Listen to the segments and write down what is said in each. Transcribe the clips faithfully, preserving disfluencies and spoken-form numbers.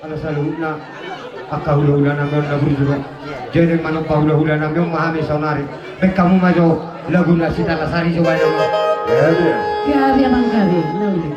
Ala saluhutna angka hulahula nami on na burju do. Jadi manomba hulahula nami on ma hami saonari. Baen hamu ma jo lagu na sitala sari jo baen hamu. Gabe amang gabe, na uli.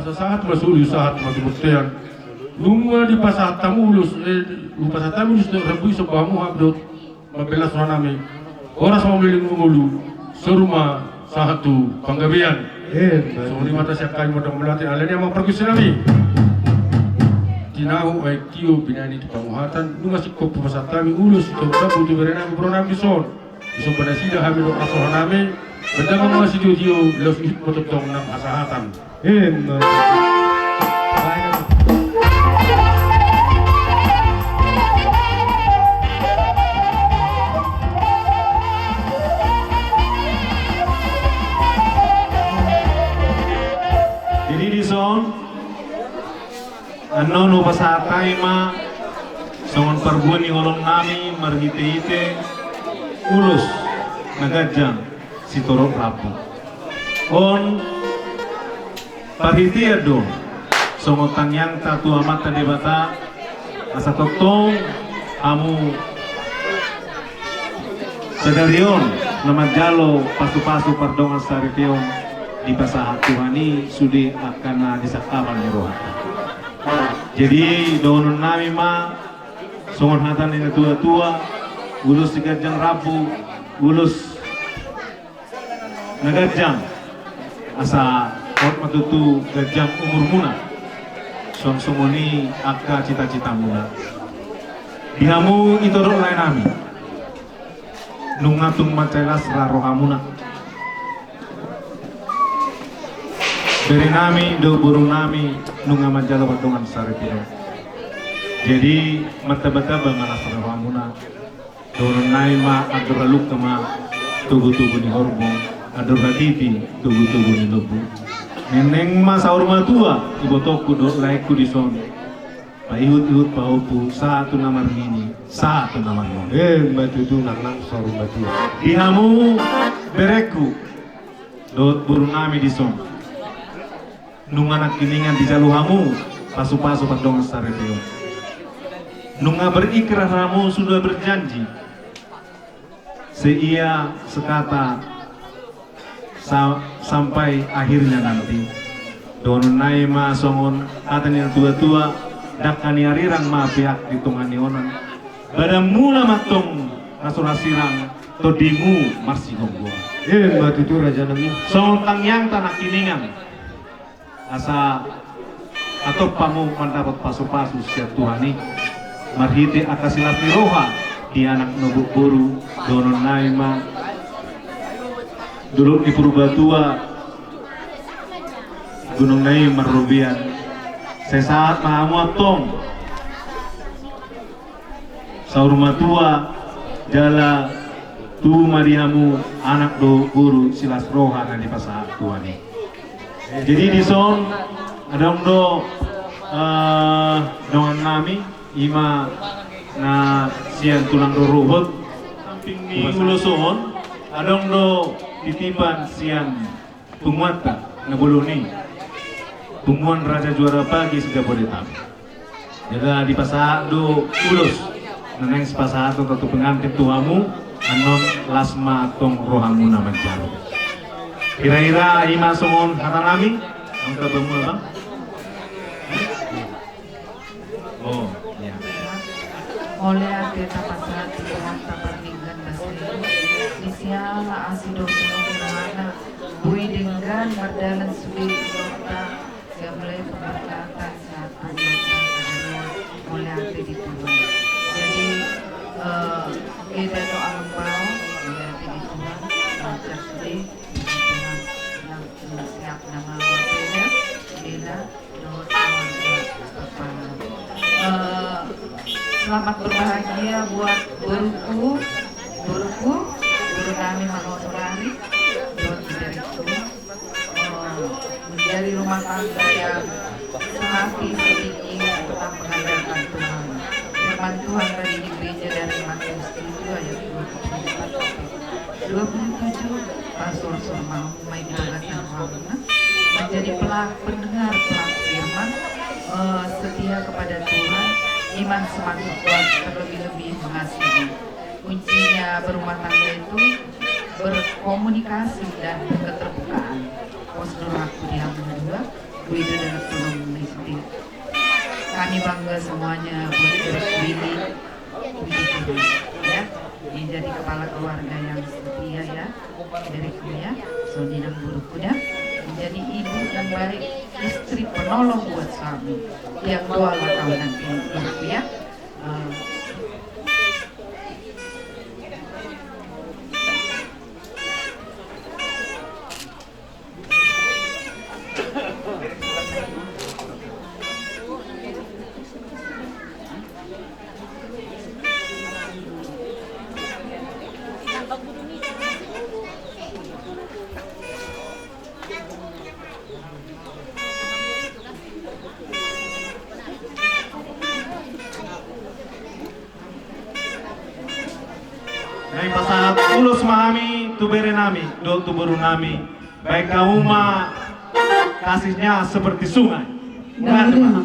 Sahat ma solu, sahat ma tu bontean. Nunga dipasahat hamu ulos, eh, dipasahat hamu ulos dohot rambu, isomba hamu hami dohot mambelas rohanami. Horas ma mangulingoli ngolu, saur ma sahat tu panggabean. Eh, songon i ma hata sian hami, mauliate, alani amang pargonsinami. Tinahu aek tio, binani tu panguhatan, nunga singkop hupasahat hami ulos, ito, rambu tu berenami, boronami dison. Isomba nasida hami dohot las rohanami, bahen damang ma sitiotio, laos ihut ma tongtong nang hasahatan. Emma. Jadi dison, annon hupasahat hami ma songon parbue ni holongnami marhitehite ulos na ganjang sitorop rambu. On parhitean do songon tangiangta tu Amanta Debata, asa tongtong hamu sadari on na manjalo pasupasu pardongan saripeon, dipasahat Tuhan i sude angka na disangkapan ni rohanta. Jadi dohononnami ma songon hata ni natuatua: Ulos siganjang rambu, ulos na ganjang, asa hot ma tutu ganjang umurmuna. Suang songon i angka citacitamuna. Di hamu ito dohot laenami, nunga tung mansai las ra rohamuna. Berenami dohot borunami nunga manjalo pardongan saripeon. Jadi martambatamba ma las rohamuna. Dohononnami ma: Andor halumpang ma togutogu ni horbo, andor hatiti togutogu ni lombu. Nengneng ma saur matua ibotongku dohot laengku dison. Paihutihut pahompu sahat tu na marnini, sahat tu na marnono. Emma tutu, nangnang saur matua. Di hamu berengku dohot borunami dison, nunga nangkiningan dijalo hamu pasupasu pardongan saripeon. Nunga berikrar hamu, sudah berjanji seia sekata sa-, sampai akhirnya nanti. Dohononnami ma songon hata ni natuatua: Dangka ni arirang ma peak di tonga ni onan, badanmuna ma antong na so ra sirang, tondimu marsigomgoman. Emma tutu, rajanami. Songon tangiangta nangkiningan, asa hatop hamu mandapot pasupasu sian Tuhan i marhite angka silas ni roha di anak dohot boru. Dohononnami ma: Dolok ni Purbatua, Gunung Nai Marrobean, sai sahat ma hamu antong saur matua, jala tubu ma di hamu anak dohot boru silas roha na dipasahat Tuhan i. Jadi dison adong do, eh, dongannami, i ma na sian tulang rorobot. Samping ni ulos on adong do titipan sian punguanta na bolon i, Punguan Raja Juara Pagi se-Jabodetabek. Jala dipasahat do ulos na naeng sipasahaton tu pengantin tu hamu, annon las ma antong rohamuna manjalo. Hira-hira i ma songon hatanami. Angka bamu, abang. Oh, iya. Mauliate tapasahat tu Tuhanta pardenggan basa i, di siala asi dohot sinopi rohana, boi denggan mardalan sude di sorga, jala mulai pemberkatan sahat tu ulos na sagadok. Mauliate di Tuhan. Jadi, eh, Eda dohot Amang Bao, mauliate di Tuhan, lancar sude, puji Tuhan, nang, nang siap nama mauliate, Eda. Eh, selamat berbahagia buat boruku, boruku, boru nami Manoto Rari, buat boruku. Eh, menjadi rumah tangga yang sehati, setinggi, tetap mengandalkan Tuhan. Firman Tuhan tadi di gereja dari Matius tujuh ayat dua puluh empat sampai dua puluh tujuh, eh, sursur ma hamu ma i di bagasan rohamuna, menjadi pelak-, pendengar, pelaku firman, eh, setia kepada Tuhan, iman semakin kuat, terlebih-lebih mengasihi. Kuncinya berumah tangga itu berkomunikasi dan keterbukaan. Pos dohononku di hamu dua, Itu dalam tolong di sini. Kami bangga semuanya buat Grace Willy. Ya, menjadi kepala keluarga yang setia ya. Dari kuya, so dinang buruk kuda. Menjadi ibu yang baik, istri penolong buat suami. Yang tua lah kau nanti buruk ya. Eh, Naeng pasahat ulos ma hami tu bere nami dohot tu boru nami. Baen hamu ma kasihnya seperti sungai mengalir.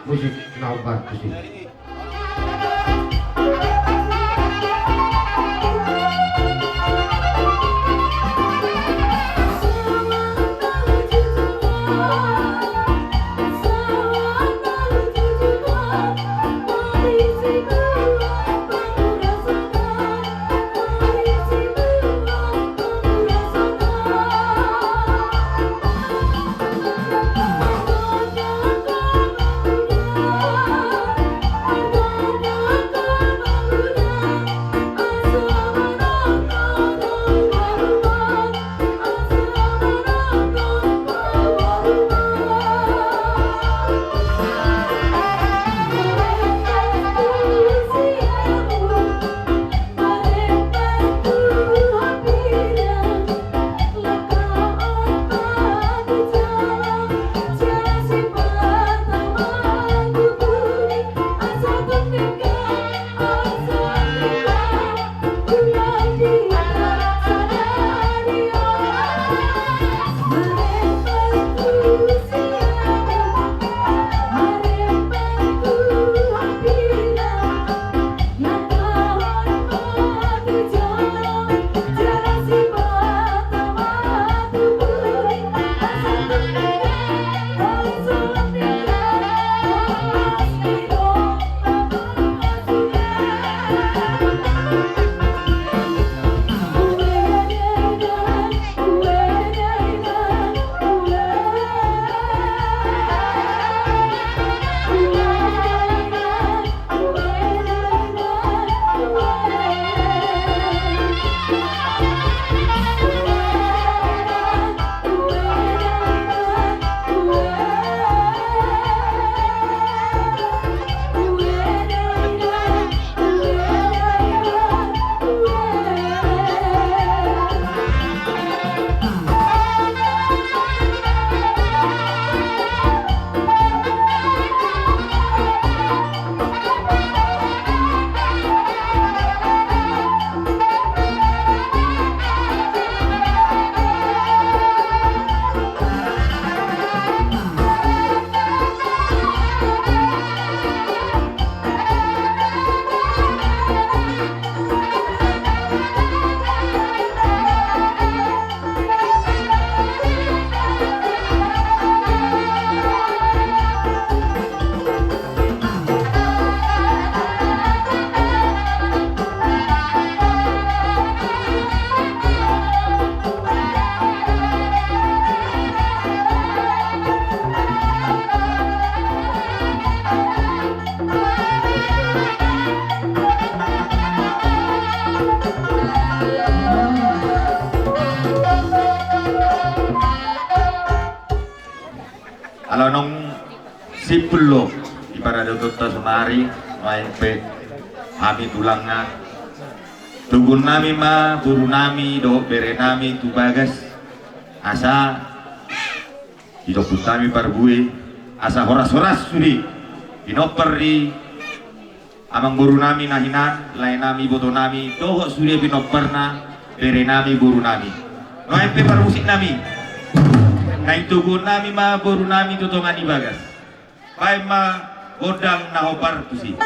Musik na hombar tusi. Ala naung simpul do di paradatonta sonari, nuaeng pe hami tulangna. Toguonnami ma borunami dohot berenami tu bagas, asa didokkon hami parbue, asa horas-horas sude pinompar ni amangborunami na hinan, laenami, ibotonami, dohot sude pinomparna berenami, borunami. Nuaeng pe parmusiknami, naeng toguonnami ma borunami tu tonga ni bagas. Baen ma gondang na hombar tusi.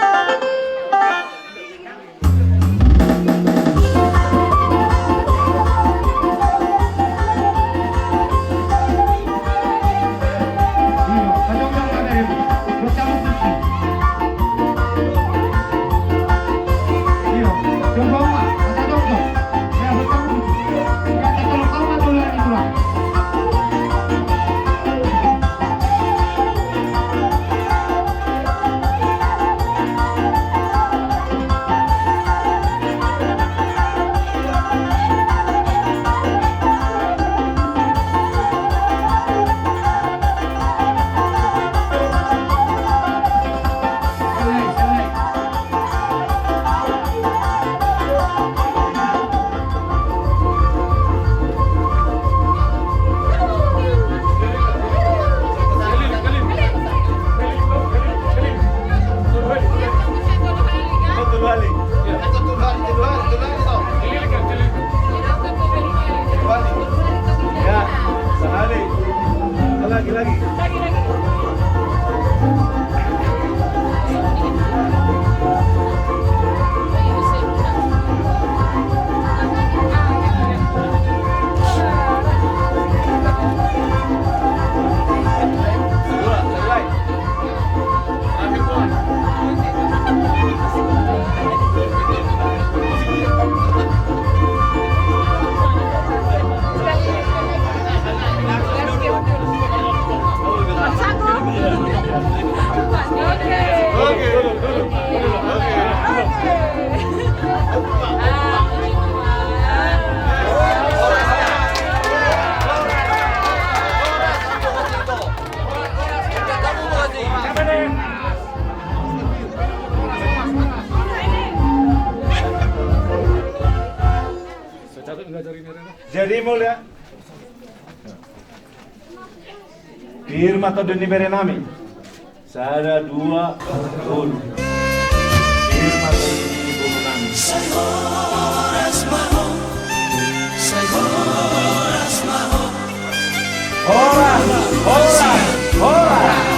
Jadi mauliate. Pir ma tondi ni bere nami. Sada, dua, tolu. Pir ma tondi ni boru nami. Horas, horas, horas.